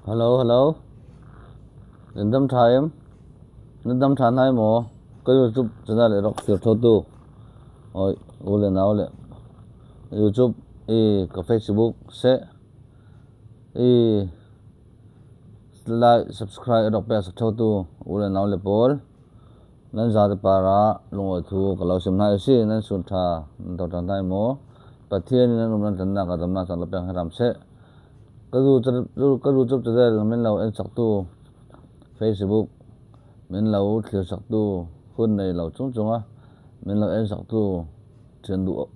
Hello hello in dam tha em in dam tha hnai maw ka youtube channel erawh thlir tho tu awi u leh nau leh youtube i ka facebook se i like subscribe erawh pek sak tho tu u leh nau leh pawl nan za te para lungawi thu ka lo sem hnai si nan sun tha nan to tha hnai maw Pathian in an awm nan tlanna ka damna chang lo pek ram se. Ka zu ka zu chup channel min lo en sak tu Facebook min lo thlir sak tu hun nei lo chung chung a min lo en sak tu thian duh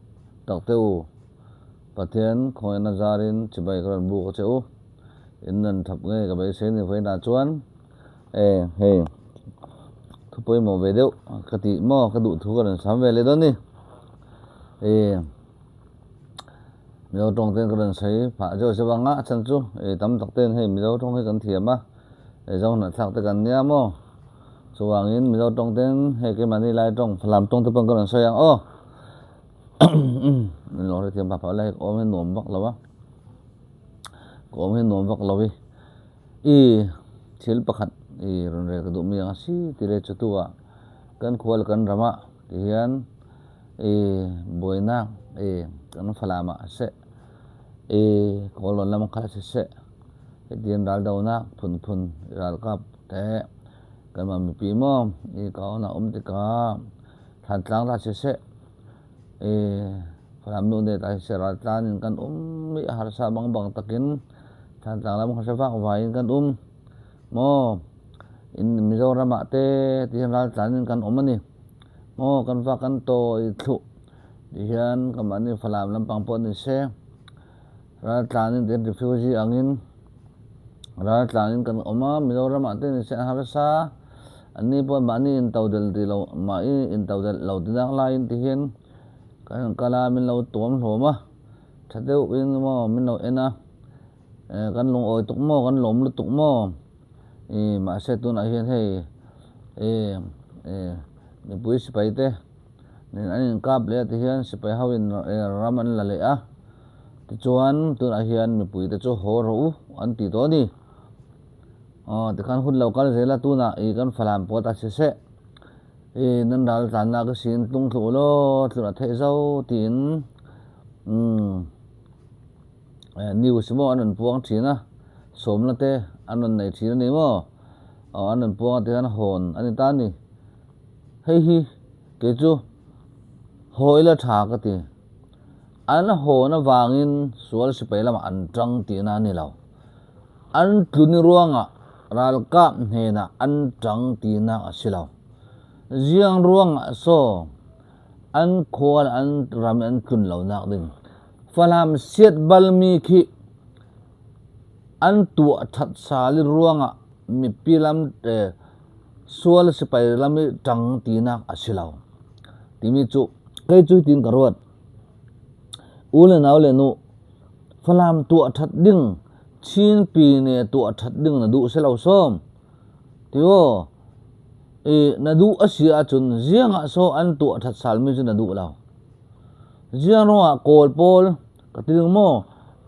tak te u Pathian khawngaihna zarin chibai ka rawn buk a che u in rawn thap ngei ka beisei ni vawiinah chuan e hei thu pawimawh ve deuh ka tih maw ka duh thu ka rawn sam ve leh dawn a ni e. Mizo tawng ten ka rawn sawi phah zeuh zeuh ang a, a chhan chu ei tam tak ten hei Mizo tawng hi kan thiam a, ei zo hnah thlak te kan nia maw? Chuvangin Mizo tawng ten hei keimahni lai tawng Falam tawng te pawh ka rawn sawi ang aw. Min lo hrethiam phah phah la hei ka awm hi nuam vak lo a, ka awm hi nuam vak lo i, i thil pakhat i rawn rel ka duh mi ang a si ti le chu tu ah kan khua leh kan ram ah ti hian. I buainak i kan Falam ah seh i Kawlawn lam kha siseh hitin raldonak phunphun ralkap te kanmah mipi maw i kaon ah um tikah Thantlang ra siseh i Falam nu ne ta siseh raltlan in kan um i harsa bangbang takin Thantlang lam kha vakvai in kan um maw in Mizoram ah te tihian raltlan in kan um ani. Maw kan va kan tawi thluh ti hian ka mahni Falam lampang pawh ni se raltlan in tin refugee angin raltlan in kan awm a Mizoram ah te ni se a harsa anni pawh mahni in to del tih loh mahni in to del lo ti nak laiin ti hian kan kal a min lo tuam hlawm a tha deuh in maw min lo en a kan lungawi tuk maw kan lawm lutuk maw. Ih mahse tunah hian hei ih ih mipui sipai te nen an inkap leh a ti hian sipai ho in ram an la leh a tichuan tunah hian mipui te chu haw rawh u an ti tawh a ni aw tikhan hun lo kal zel a tunah ih kan falam pawh ta che seh ih nan ral tlanna ka sin tlung tluh law tlun a theih zo tiin umm. News maw an rawn puang thin a, sawmna te an rawn nei thin a ni maw? Aw an rawn puang a ti hian hawn a ni ta a ni. Hei hi kei chu haw ila tha ka ti. An hawn avangin sual sipai lamah an tang tihna a ni lo. An tluni ruangah ralkap hnenah an tang tihna a si lo. Ziang ruangah saw an khua leh an ram an tlun lo nak ding. Falam siat balmi khi an tuah that sal i ruangah mipi lam sual sipai lam i ṭang tinak a si lo timi cu kei cu hitin ka ruat. U le nau le nu Falam tuah that ding Chin pine tuah that ding na duh si lo sawm. Ti aw i na duh a si ahcun ziang ah so an tuah that salmi cu na duh lo. Ziang ruangah Kawl pawl ka ti ding maw?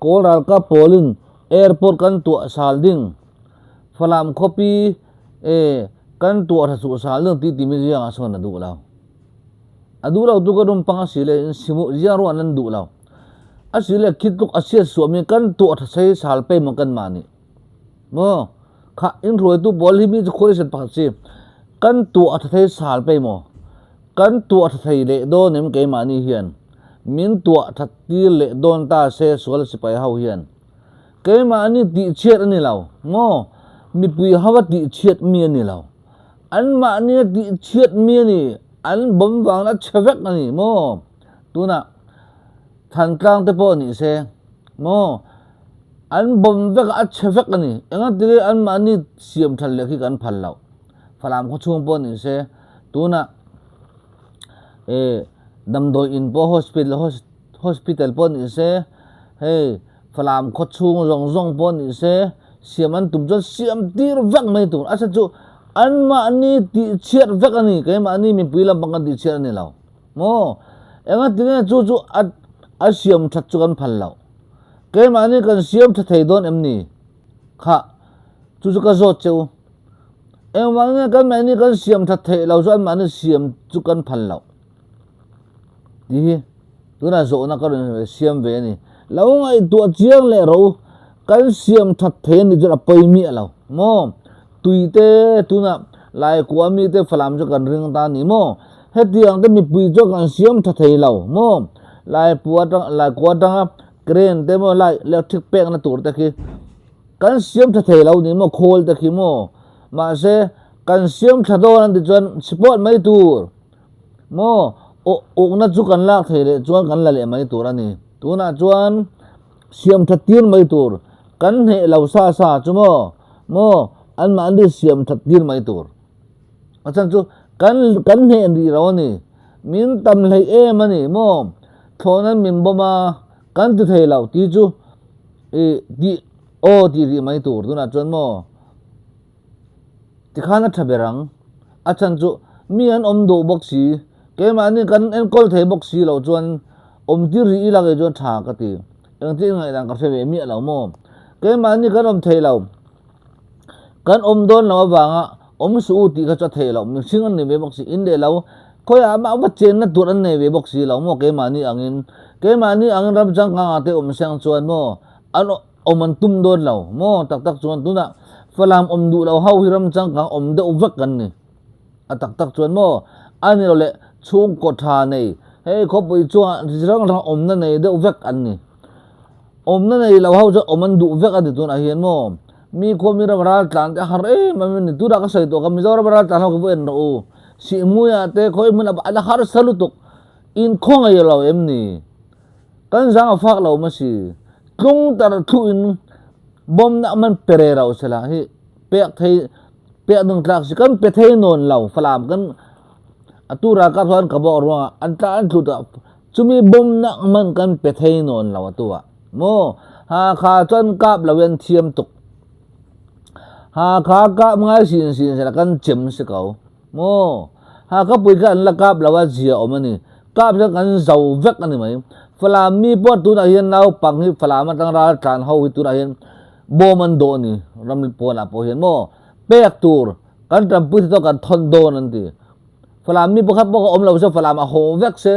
Kawl ralkap pawl in airport kan tuah sal ding. Falam khuapi e kan tuah hrasu sal ding ti timi ziang ah sawn na duh lo. A duh lo tu kan um pang a si le in simu ziang ruangah nan duh lo. A si le khi tluk a siat suahmi kan tuah ṭhasei sal pe maw kan mah nih. Maw kha in hruaitu pawl hi mi cu khuai pakhat si. Kan tuah ṭhathei sal pe maw? Kan tuah ṭha thei leh dawn em keimahni hian? Min tuah ṭhat tir leh dawn ta se sual sipai ho hian. Keimahni tihchhiat a ni lo maw? Mipui ho a tihchhiat mi a ni lo. Anmahni a tihchhiat mi a ni. An bawm vangin a chhe vek a ni maw? Tunah Thantlang te pawh ni se maw? An bawm vek a, a chhe vek a ni. Engati anmahni siam ṭhat leh khi kan phal loh. Falam khawchhung pawh ni se tunah eh damdawi in pawh hospital hospital pawh ni se hei Falam khawchhung zawng zawng pawh ni se siam an tum chuan siam tir vek mai tur a chhan chu anmahni tihchhiat vek a ni keimahni mipui lampang kan tihchhiat a ni lo maw engatinge chu chu a a siam that chu kan phal loh keimahni kan siam tha thei dawn em ni kha. Chu chu ka zawt che u. Engvang nge kan mahni kan siam that theih lo chu an mahni siam chu kan phal loh tih hi tunah zawhna ka rawn siam ve a ni. Lo ngaihtuah chiang leh rawh u, kan siam that thei a nih chuan a pawi miah lo maw? Tui te tunah Laikua mite Falam chu kan ring ta a ni maw? Hetiang te mipui chuan kan siam tha thei lo maw? Laipua atang Laikua atanga crane te maw lai electric pekna tur te khi Kan siam tha thei lo ni maw khawl te khi maw mahse kan siam tha dawn an ti chuan support mai tur maw awh awkna chu kan lak thei leh chuan kan la leh mai tur a ni tunah chuan siam tha tir mai tur kan hneh lo sa sa chu maw maw anmahni siam that tir mai tur a chhan chu kan kan hneh rih lo a ni min tam hleih em a ni maw thlawhna min bawm a kan ti thei lo tih chu. I tih aw tih rih mai tur tunah chuan maw tikhan a tha ber ang a chhan chu mi an awm duh bawk si keimahni kan enkawl thei bawk si loh chuan awm tir rih ila kei chuan tha ka ti engtin ngaihdan ka hre ve miah lo maw keimahni kan awm thei lo. Kan awm dawn lo avanga awm suh u tih kha chu a theih loh, mihring an nei ve bawk si, in leh lo khawiah mah va chenna tur an nei ve bawk si lo maw keimahni angin, keimahni angin ram changkangah te awm siang chuan maw an awm an tum dawn lo maw tak tak chuan tunah Falam awm duh lo ho hi ram changkang awm deuh vek kan ni. A tak tak chuan maw a ni lo leh chhungkaw tha nei hei khawpui chungah chi hrang hrang awmna nei deuh vek an ni. Awmna nei lo ho chuan awm an duh vek a ni tunah hian maw mi khua mi ram ral tlan te a har em em a ni tunah ka sawi tawh kha Mizoram ral tlan ho ka va en rawh u Sihhmuiah te khawi hmun a la harsa lutuk inkhawngaih lo em ni kan zang a fak lo masi tlung tar thluhin bomb na man pe re lo sela hi pek thei pek ding tlak si kan pe thei nawn lo Falam kan a tu ralkap chuan ka bawk ruangah an tla an tlu tawh Chumi bawmnak hmanh kan pe thei nawn lo atu ah maw Hakha cu an kap lo i an thiam tuk. Hakha kap ngai sinsin seh kan cem si ko maw. Hakha pui kha an la kap lo a zia awm ani. Kap hian kan zo vek ani mai. Falam mi pawh tunah hian naupang hi Falam atang raltlan ho hi tunah hian bawm an dawh ani ram pawnah pawh hian maw pek tur kan tanpui te chu kan thawn dawn an ti. Falam mi pakhat pawh kha awm lo se Falam a haw vek se,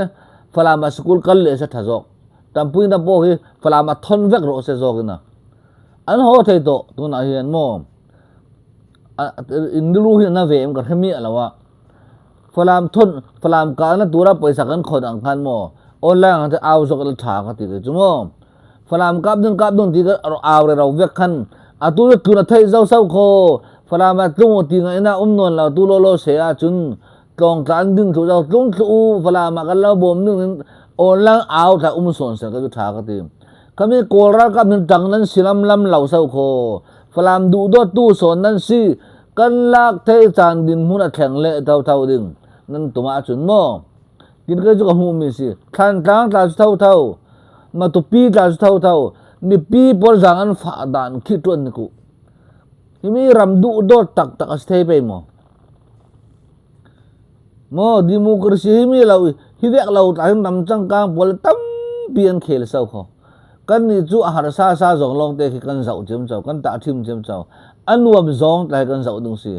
Falam ah sikul kal leh se tha zawk. Tanpuina pawh hi Falam ah thawn vek rawh se zawk ina. An haw thei tawh tunah hian maw in rilru hi a na ve em ka hre miah lo a. Falam thawn Falam kalna tura pawisa kan khawn ang khan maw online ang te au zawk ila tha ka ti ve chu maw. Falam kap ding kap ding tih ka au re ro vek khan a tu chu tlun a theih zo so khaw Falam ah tlung u ti ngaihna um nawn lo tu law law se ah cun tlawng tlan ding thlu zo tlung thlu u Falam ah kan lo bawm ding in online au thla um sawn sel ka chu tha ka ti khami kawl ralkap hin tang nan si lam lam lo so khaw Falam duh dawt tu sawn nan si kan lak thei caan din hmun a thleng leh tho tho ding nan tum ah cun maw Tin kei cu ka hmuhmi si. Thlantlang tla cu thotho, Matupi tla cu thotho, mipi pawl zaang an fah dan khi ṭuan ni ku. Hi mi ram duh dawt taktak a si thei pei maw? Maw democracy hi mi lo hi vek lo tla hin ram cangkang pawl tampi an khel so kho. Kan nih cu a harsa sa zong lawng te khi kan zoh cem cho, kan tah ṭhim cem cho. A nuam zong tla hi kan zoh ding si.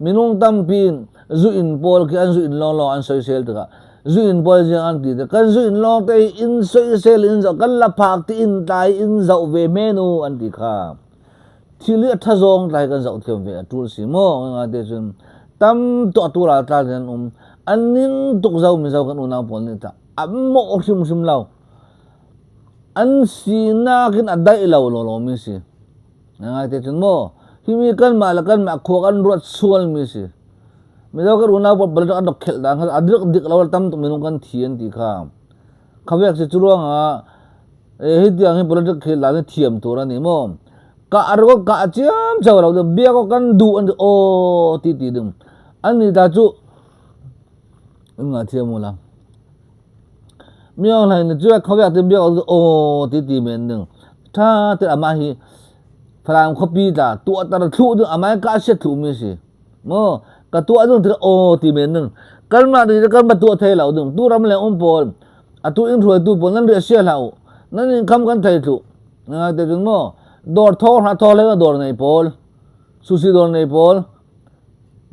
Minung tampi in zu inn pawl khi an zu inn lawnglawng an soisel tikah zu inn pawl ziang an ti tik kan zu inn lawng te hi inn soisel in zoh kan la phak ti inn tlai in zoh ve men u an ti kha thil hi a tha zawng tlai kan zoh thiam ve a tul si maw nga te cun tam tuah tu ral tla an um an ning tuk zo mizo kan unau pawl nih ta an mawh hrimhrim lo an sinak in a daih lo lawlaw mi si Ngai te cun maw himi kanmah le kanmah khua kan ruat sualmi si. Mizo kan unau pawl pal an rak khelh dan kha a dik dik lo tam tuk minung kan thi an ti kha. Khavek si cu ruangah hi tiang hi politics khel dan hi thiam tur ani maw. Ka ar ko ka chiam chau lo bia ko kan duh an ti aw ti ti ding. An ni ta cu nga thiam ula. Miang hlei nih cu khuabiak te biak aw ti ti men ding. Tha te amah hi Falam khuapi tla tuahter thlu ding amah ka siat thlu mi si. Mo ka tuah ding ti aw ti men ding. Kanmah nih kan ba tuah thei lo ding. Tu ram le um pawl atu in hruaitu pawl nan riah sia hlah u. Nan in kham kan thei thlu. Ngai te cun mo dawr thaw hna thaw le dawr nei pawl. Sushi dawr nei pawl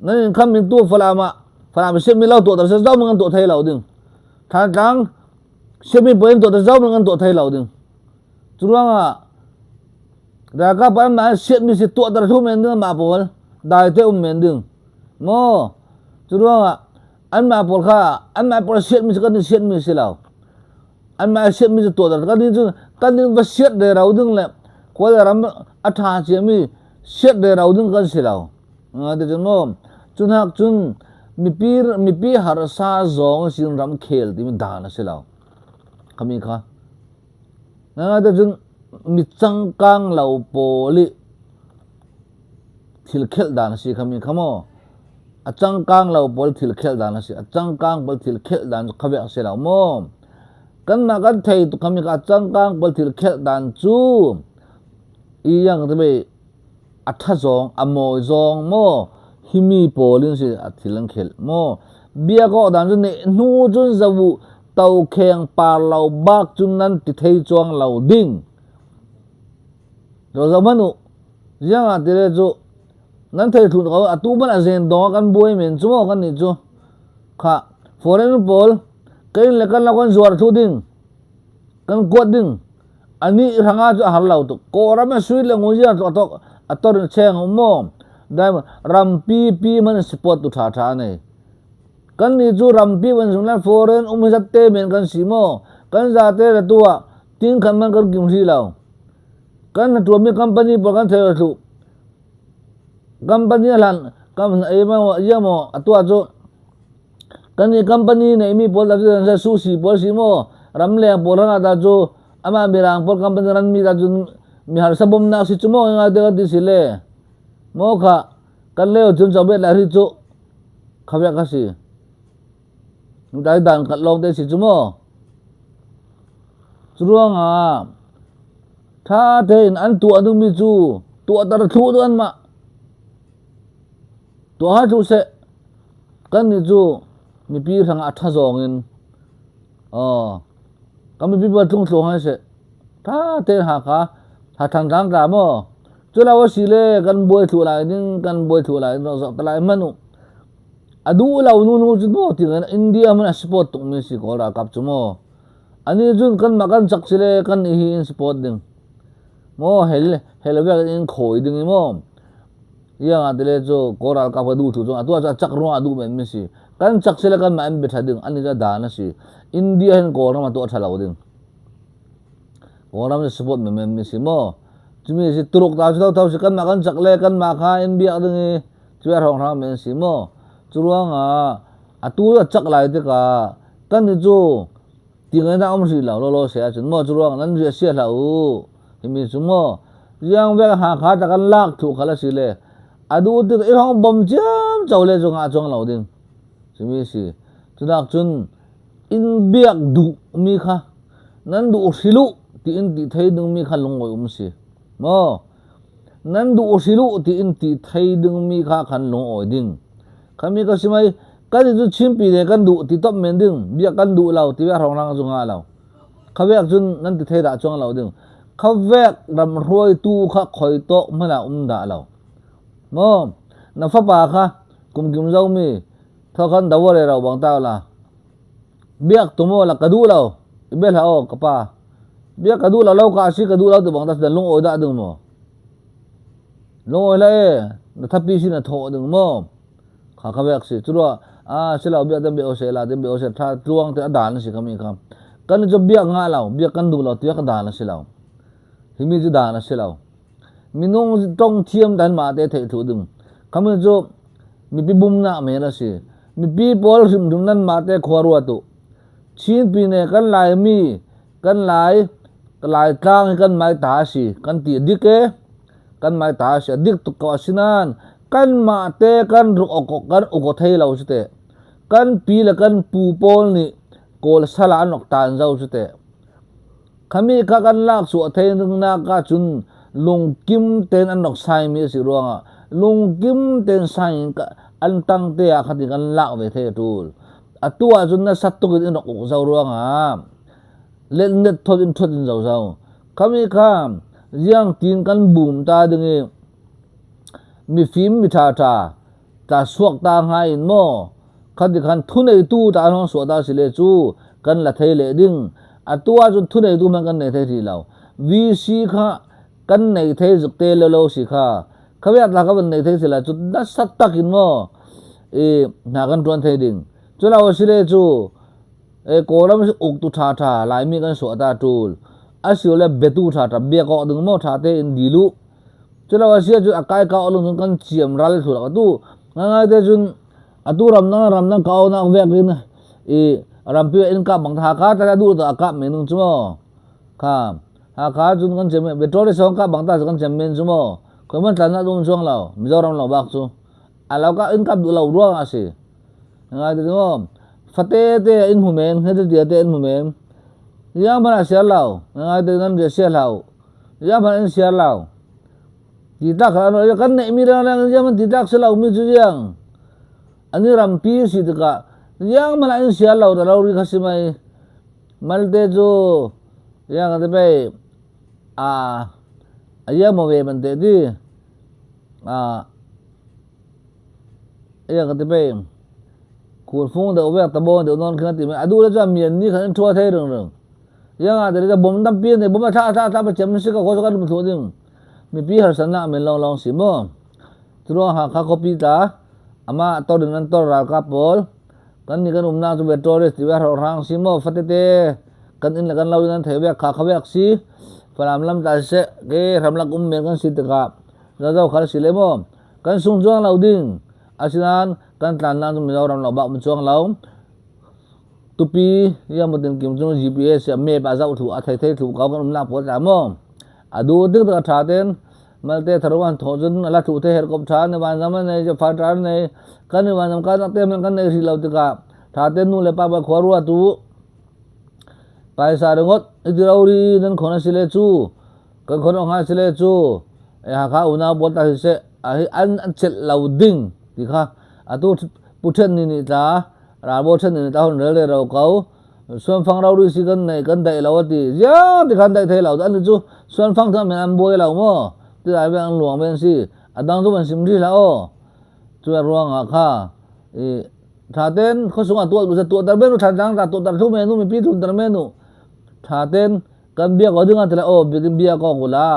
nan in kham min tu Falam ah Falam siammi lo tuah ter seh zau man kan tuah thai lo ding. Thantlang siammi pawl in tuah ter zau man kan tuah thai lo ding. Cu ruangah ralkap an mah siatmi si tuah ter thlu men ding mah pawl dai te um men ding. Maw cu ruangah anmah pawl kha anmah pawl siatmi cu kan i siatmi si lo. Anmah siatmi cu tuah ter kan nih cu kan nih va siat rero ding le Kawl ram a ṭha ciami siat rero ding kan si lo. Ti cun maw cu hnak cun mipi mipi harsa zawng sin ram khel timi dan a si lo. Khami kha. Ngai cun mi cangkang lo pawl i thil khelh dan a si kha mi kha maw a cangkang lo pawl thil khelh dan a si a cangkang pawl thil khelh dan cu kha a si lo maw kanmah kan thei tuk kha mi kha a cangkang pawl thil khelh dan cu i yang te a ṭha zawng a mawi zawng maw himi pawl in si a thil an khelh maw bia kawh dan cu neh hnu cun zawu tokheng par lo bak cun nan ti thei chuang lo ding Lo zoh hmanh u, ziangah tile cu nan thei thlu ko atu hmanh a zen dong ah kan buai men cu maw kan nih cu. Khah, foreign pawl kan inn le kan lo kan zuar thlu ding, kan kuat ding, anih hrangah cu a har lo tuk. Kawlram ah sui le ngun ziang tlok a tor in cheng um maw? Rampi pi man support tu ṭha ṭha nei. Kan nih cu rampi van sung le foreign um hi zatte men kan si maw? Kan zate le tu ah ting khan man kan kim hrih lo. Kan hnaṭuanmi company pawl kan thei thlu. Company a hlan kam ei ma ia maw a tuah cu kan i company neimi pawl dah cu sushi pawl si maw ramleng pawl hrangah dah cu amah mirang pawl company ranmi dah cu mi harsa bawmnak si cu maw ngai te kan ti si le maw kha kan leo cun chawbet lai ri cu khavek a si. Dai dan khat lawng te si cu maw. Curuangah ṭha tein an tuah dingmi cu tuahter thlu duh anmah. Tuah hlah thlu seh. Kannih cu mipi hrangah a ṭha zawng in kan mipi pawl tlungtluang hai seh. Ṭha tein Hakha Thantlang tla maw? Culo a si le kan buai thlu lai ding kan buai thlu lai ding zoh te lai hmanh u. A duh lo nu nu cu maw ti India hmanh a support tukmi si Kawl ralkap cu maw. Ani cun kanmah kan cak si le kan nih hi in support ding. Maw hel hel vek in khawi ding i maw. Iang ah tile cu Kawl ralkap ka duh thu cu atu ah cak ruang ah duh men mi si. Kan cak si le kanmah in bia ding ani cu dan a si. India hin Kawlram a tuah ṭha lo ding. Kawlram hi support men men mi si maw. Cumi si Tuluk ta cu tho si kanmah kan cak le kanmah kha in biak ding i cu a hrawnghrang men si maw. Cu ruangah atu a cak lai tikah kan nih cu ti ngai dah um hrih lo lawlaw se ahcun maw cu ruang nan riah sia hlah u timi cu maw ziang vek Hakha ta kan lak thu khal a si le a duh tik i hong bom ciam cho le cu ngah chuang lo ding simi si cunak cun in biak duh mi kha nan duh hrilu ti in ti thei ding mi kha lungawi um si maw nan duh hrilu ti in ti thei ding mi kha khan lungawi ding khami ka si mai Kan cu Chinpi le kan duh ti top men ding biak kan duh lo ti hrawng rang cu nga lo. Khavek cun nan ti thei dah chuang lo ding. Khavek ram hruaitu kha khoi tawk hmanh ah um dah lo. Maw na fapa kha kumkim zomi tho khan daware ro bang tau la. Biak tu maw la ka duh lo. I bel ha aw ka pa. Biak ka duh lo lo ka si ka duh lo tu bang ta dan lung oi dah ding maw. Lung oi la e na thapi sin na thaw ding maw. Kha kha vek si. Curuah ah silo biak den bia se la den bia se tha tluang te a dan si kami kha. Kan cu biak nga lo, biak kan duh lo tiah ka dan a si lo. Himi cu dan a si lo. Minung tong thiam dan ma te theih thu ding. Khami cu mipi bumnak men a si. Mipi pawl hrimhrim nan ma te khua rua tu. Chin pine kan lai mi kan lai lai tlang hi kan mai ta si kan ti dik e kan mai ta si a dik tuk ko asinain kanmah te kan ruk awk kan uk aw thei lo cu teh kan pi le kan pu pawl nih kawl sal ah an rak tan zau cu teh khami kha kan lak chuah thei nak ah cun lungkim tein an rak sai mi a si ruangah lungkim tein sai in an tang te ah khatin kan lak ve thei a tul atu ah cun na sat tuk in in rak uk zau ruangah let net thot in thot in zo zo khami kha ziang tin kan bum ta ding i Mi fim mi tha tha tla suak ta hnga in maw khati khan thuneitu ta hmang suah ta si le cu kan la thei leh ding. Atu ahcun thuneitu hmanh kan nei thei rih lo. VC kha kan nei thei zuk te lo lo si kha. Khawiak tla ka van nei thei si la cu nasa tak in maw i hna kan tuan thei ding. Cu lo a si le cu e Kawlram uktu tha tha Laimi kan suah ta tul. Asio le biatu tha tha bia kok ding maw tha te in dilu. Culo a si ahcun a kai ka lung cun kan ciam ral thlu atu ngangai te cun atu ram nang ram nang kau nak vek in i rampi in kap bang tha ka ta du ta kap men nung chu mo kha ha kha cun kan chem petrol song kap bang ta kan chem men chu mo khoi man tlan na dum chuang lo Mizoram lo bak chu a lo ka in kap du lo ruang a si ngai te mo fate te in hu men he te te in hu men yang mana siar lo ngai te nan je sia lo Ziahhmanh an siar lo. Ti tlak kha kan neihmi reng ziahhmanh ti tlak si lomi cu ziang an i rampi si tikah zianghmanh an siar lo ta lo ri kha si mei. Malte cu ziang ti pei a a iang maw ve man te ti a iang ti pei khurfung deuh vek tabon deuh non khin ti mai a duh le chuan mian ni khan an thua thei reng reng. Iangah te bom tampi ne bom a thla thla thla pa chem si ka ko kan um thu ding mipi harsannak men long long si mo churuang ha kha copy ta ama tor in an tor ralkap pawl kan ni kan umnak chu ve tourist ti ve rang si mo fatete kan in le kan lo in an thei vek kha kha vek si falam lam ta se ke ramlak um men kan si tikah zo khal si le mo kan sung chuang lo ding asinan kan tlan na chu Mizoram lo bak mun chuang lo Tupi iamatin kim cu GPS ah map ah zoh thlu a thei thei thlu ko kan umnak pawl tla maw a duh tik tik a tha ten malte tharuan thaw cun ala thu the her kop tha ne van zam nei je fa tar nei kan i van zam ka nak te man kan nei ri lo tikah tha ten nu le pa ba khua rua tu paisa ringot iti ro ri nan khon a sile chu kan khon ong ha sile chu e ha kha unau pawl ta si se a hi an an chelh lo ding ti kha atu pu then ni ni tla Ralbawi ṭhen in ta hun rel re ro ko. Suanfang ro ri si kan nei kan daih lo ati. Ziang ti khan daih thei lo. An cu suanfang cu men an buai lo maw? Ti lai ve an luang men si. A dang cu man sim ri hlah aw. Cu ruang ah kha i tha ten khosung ah tuah tuah tar men u than tang ta tuah tar thu men u mipi thun tar men u. Tha ten kan bia ko ding ah tila aw biakin bia ko kula.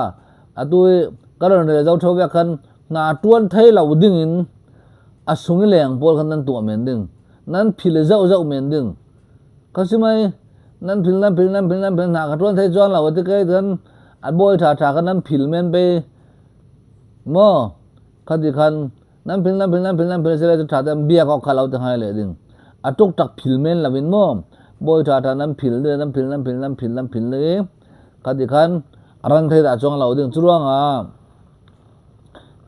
Atu i kan ron rel zo tho vek khan na tuan thei lo ding in a sung i leng pawl khan nan tuah men ding nan phil i zoh zoh men ding ka si mei nan phil nan phil nan phil nan phil hna ka tuan thei chuang lo ti kai kan a bawi tha tha khan nan phil men pe maw khati khan nan phil nan phil nan phil nan phil sile tha te bia ko kha lo te ngai le ding a tuk tak phil men lawin maw bawi tha tha nan phil le nan phil nan phil nan phil nan phil le khati khan ran thei dah chuang lo ding churuanga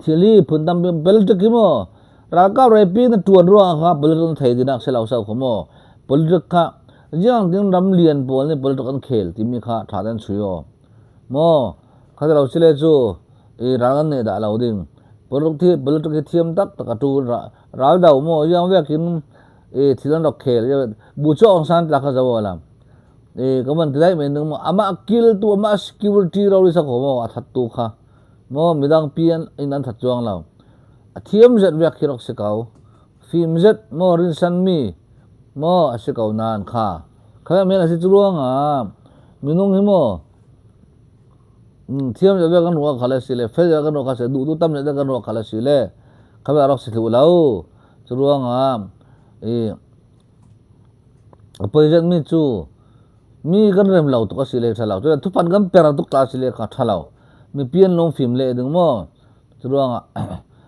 Thil hi phun tampi politic hi maw ralkap reipi na ṭuan ruangah kha politic na thei tinak si lo sau kha maw politic kha ziang tin ram lian pawl nih politic an khel timi kha ṭha tein chui aw maw kha ti lo sile cu i ral kan neih dah lo ding politic hi politic hi thiam taktak a ṭu ral do maw ziang vek in i thil an rak khel bu cu Aung San tla kha zo alam i ka van ti lai men ding maw amah kil tu amah security ro ri sa ko maw a that tu kha Maw midang pi an in an that cuang lo. A thiam zet vek khi rak si ko. Fim zet maw rinsan mi maw a si ko nain kha. Kha men a si cu ruangah minung hi maw thiam zet vek kan ruah khal a si le fel zet kan ruah khal si duh tu tam zet kan ruah khal a si le kha rak si thlu lo. Cu ruangah i a poi zet mi cu Mi kan rem lo tuk a si le ṭha lo. Cun thupan kan per tuk ta a si le kha ṭha lo. Mipi an lungfim leh ding maw? Curuangah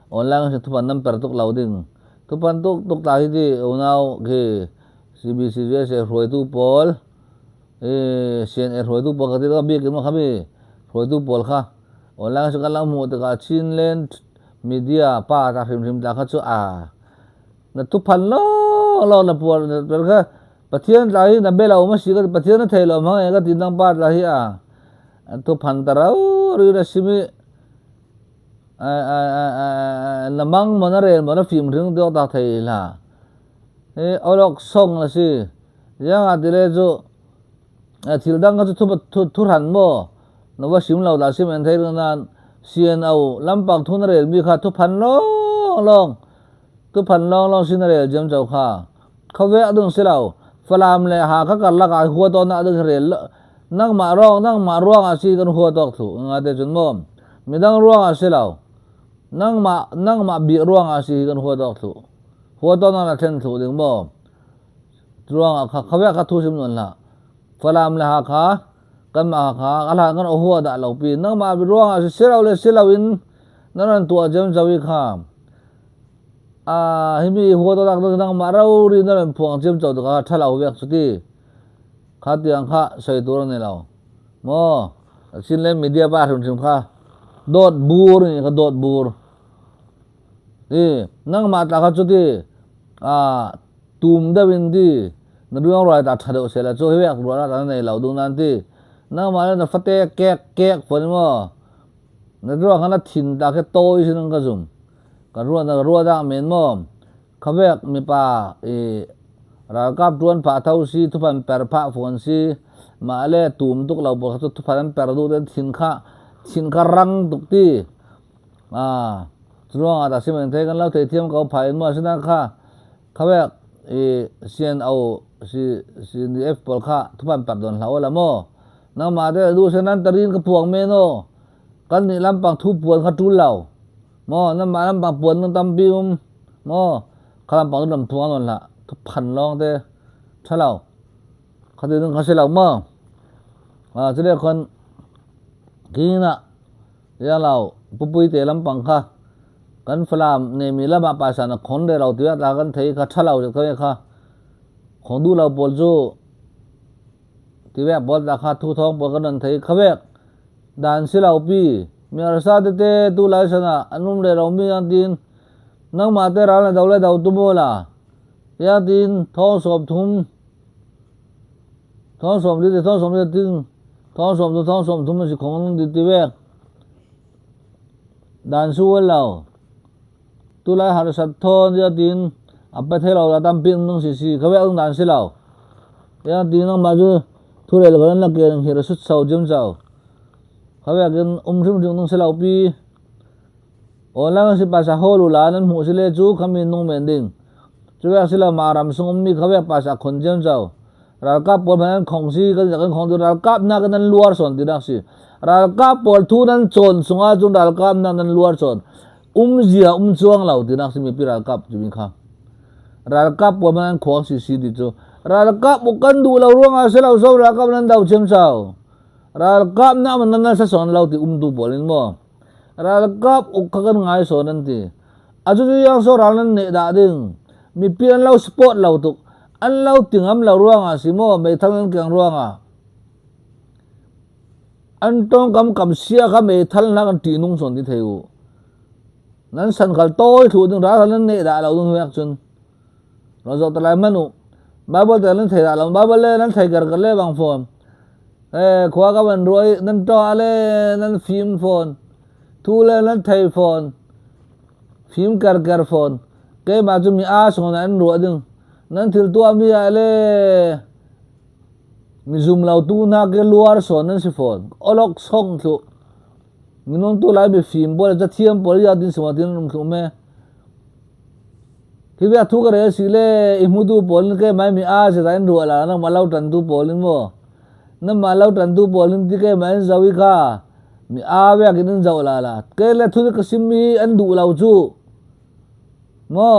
online ah thupan nan per tuk lo ding. Thupan tuk tuk ta hi ti unau khi CBC USA hruaitu pawl CNA hruaitu pawl ka ti ka biak in ma khami hruaitu pawl kha online ah kan lang hmuh tikah Chinland media pa ta hrimhrim ta kha cu a na thuphan law law na puar per kha Pathian tla hi na bel a um a si ka ti Pathian a thei lo hmang e ka ti nang pa tla hi a thuphan ta rau ri na simi na mang mo na rel mo na fim ring deuh ta thei hla hi olok song na si yang a tile chu thil dang ka chu thu thu thu ran mo na va sim lo da sim en thei nan CNO lampang thun a rel mi kha thuphan lawng lawng thuphan lawng lawng sin a rel diam cho kha. Khawvel a dung si lo. Falam le Hakha karlak ah hua tawnnak a dung hi rel nangmah ruang nangmah ruangah si kan hua tawk thu nga te cun maw midang ruangah si lo. Nangmah nangmah bih ruangah si hi kan hua tawk thu. Hua tawnnak na thlen thlu ding maw? Ruangah kha khawvel kha thu sim nawn hlah. Falam le Hakha kanmah Hakha a hlan kan ohua dah lo pi nangmah ruangah si si lo le si lo in na ran tuah cem zo i kha a himi hua to dak nangmah ro ri na ran phuang cem cho ka thalo vek chu ti kha tiang kha soi tur ani lo mo sin le media pa hrim hrim kha dawt bur ni kha dawt bur i nangmah tla kha chu ti a tum deuh in ti na ruang ruai ta tha deuh se la chu hi vek ruah ta nei lo dung nan ti nangmah le na fate kek kek fon mo na ruang kha na thin ta khe toi sin ka zum ka ruah na ruah dak men mo khavek mipa i ralkap tuan pha tho si thuphan per pha phone si ma le tum tuk lo bo chu thuphan per du den thin kha thin kha rang tuk ti a chuang a ta simen the kan lo thei thiam ko phai mo sina kha khavek i CNO si CNDF pawl kha thuphan per don hlau la mo nangmah te du se nan tarin ka puang me no kan ni lampang thu puan kha tul lo mo nangmah lampang puan nang tampi um mo kha lampang lam thuang non la thu phan long te thalo kha ti nung kha se lo mo a chule khon kina ya lo pupui te lampang kha kan falam ne mi lama paisa na khon re lo tia ta kan thei kha thalo je kha khong du lo pol chu ti vek bol ta kha thu thong pol kan thei kha vek dan si lo pi mi arsa te te tu lai sana anum le lo mi ang tin nang ma te ral na do le do tu mo la ya tin thong som thum thong som li te thong som li tin thong som tu thong som thum si khong di ti vek dan su lo tu lai har sat thon ya tin apa the lo la tam pin nung si si kha vek dan si lo ya tin nang ma chu thu le lo na ke hi ra sut sau jim chau kha vek in um hrim hrim nung si lo pi o lang si pa sa ho lu la nan mu si le chu khamin nung men ding chu vek si lo ma ram sung um mi kha vek pa sa khon jim chau ralkap pawl man khong si kan kan khong tu ralkap na kan luar son ti nak si ralkap pawl thu nan chon sunga chun ralkap na nan luar chon umzia um chuang lo ti nak si mi pi ralkap chu mi kha ralkap pawl man khong si si ti chu ralkap u kan du lo ruanga se lo so ralkap nan dau chem chau ralkap na man nan sa son lo ti um tu pawl in mo ralkap u kha kan ngai so nan ti achu chu yang so ral nan ne da ding mi pi an lo sport lo tuk an lo tingam lo ruanga si mo mei thang an keng ruanga an tong kam kam sia kha mei thal na kan ti nung son ti thei u nan san khal toi thu ding ra nan ne da lo dung wek chun ro zo talai manu bible te nan thei da lo bible le nan thei gar gar le bang phone e khwa ka ban roi nan to ale nan phim phone thu le nan thei phone phim kar kar phone ke ma chu mi a song an ro ding nan thil tua mi a le mi zum lo tu na ke luar son nan si phone olok song thu minung tu lai mi fim bol cha thiam pol ya din suma tin rum thu me khi bia thu ka re si le i mu tu pol ke mai mi a se tain ru la na ma lo tan tu pol in mo na ma lo tan tu pol in ti ke mai zawi kha mi a ve kin in zo la la ke le thu ka sim mi an du lo chu mo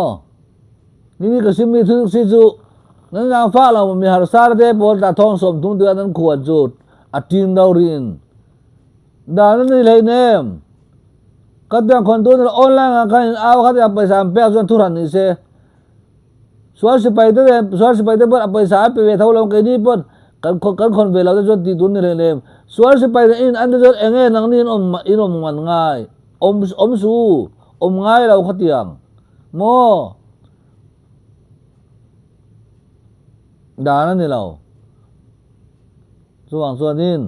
mi mi ka sim mi thu si chu nan lang fa lo mi har sar te pol ta thong som thung tu an khuat chu a tin do rin dan ni lei nem ka tiang khon tu online ah khan au kha tiang paisa an pek chuan thuhran ni se sual sipai te sual sipai te pawh a paisa an pe ve tho lo keini pawh kan kan khawn ve lo te chuan tih tur ni hlei nem sual sipai te in an te chuan eng nge nangni in awm in awm ngan ngai awm awm su awm ngai lo kha tiang maw dan a ni lo chuvang chuanin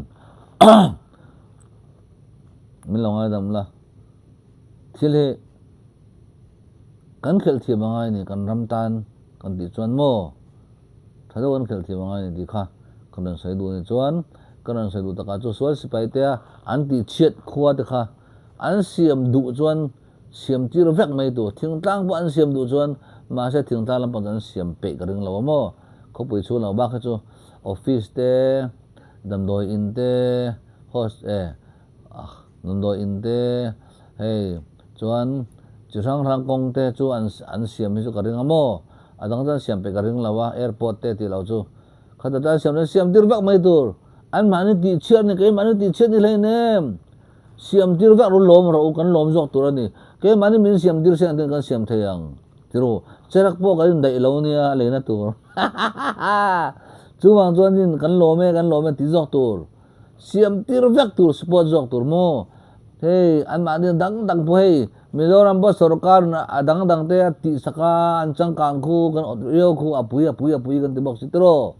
min lo ngaidam la thil hi kan khelh thiam a ngai ni kan ram tan kan tih chuan maw tha deuh kan khelh thiam a ngai ni tih kha kan rawn sawi duh a ni chuan kan rawn sawi duh takah chu sual sipai te a an tih chhiat khua te kha. An siam duh chuan siam tir vek mai tur. Thingtlang pawh an siam duh chuan mahse thingtlang lampang chu an siam peih ka ring lo a maw. Khawpui chhung lo bak hi chu office te, damdawi in te, hos eh damdawi in te hei chuan chi hrang hrang kawng te chu an an siam hi chu ka ring a maw. A dang chu an siam peih ka ring lo a, airport te tih loh chu. Khata tan siam chuan siam tir vek mai tur. Anmahni tihchhiat ni, keimahni tihchhiat ni hlein em? Siam tir vek ru lawm rawh u, kan lawm zawk tur a ni. Keimahni min siam tir siang ten kan siam thei ang. Ti ru, cherak pawh kan indaih lo nia a leina tur. Chuvang chuanin kan lawm e, kan lawm e ti zawk tur. Siam tir vek tur, support zawk tur maw? Hei, anmahni dang dang pawh hei, Mizoram pawh sorkar a dang dang te a tihsak a, an changkang khu, kan awt riau khu, a pui a pui a pui kan ti bawk si tiraw?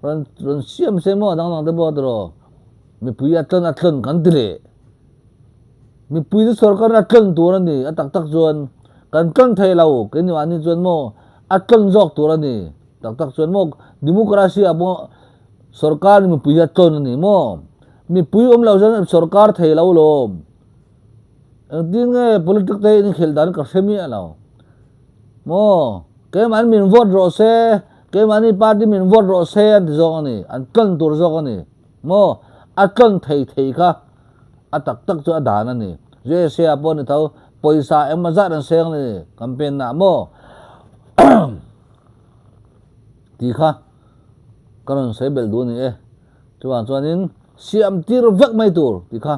Rawn rawn siam se maw a dang dang te pawh tiraw? Mipui a tlawn a tlawn kan ti leh. Mipui chu sorkar a tlawn tur a ni, a tak tak chuan kan tlawn thei lo, keini mahni chuan maw a tlawn zawk tur a ni, tak tak chuan maw democracy ah pawh sorkar in mipui hi a tlawn a ni maw? Mipui awm lo chuan sorkar thei lo lawm. Engtin nge politic te in khelh dan ka hre miah lo. Maw keimahni min vote rawh se, keimahni party min vote rawh se an ti zawk a ni, an tlawn tur zawk a ni. Maw a tlawn thei thei kha a tak tak chu a dan a ni. USA ah pawh ni tho pawisa engmaw zat an seng a ni campaign naah maw tih kha ka rawn sawi belh duh a ni e. Chuvang chuanin siam tir vek mai tur tih kha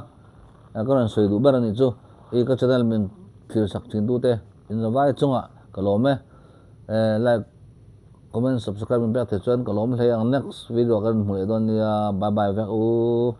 ka rawn sawi duh ber a nih chu. I ka channel min thlir sak thin tute inzawai chungah ka lawm e. Like, comment, subscribe min pek theih chuan ka lawm hle ang. Next video ah ka rawn hmu leh dawn nia. Bye bye vek u.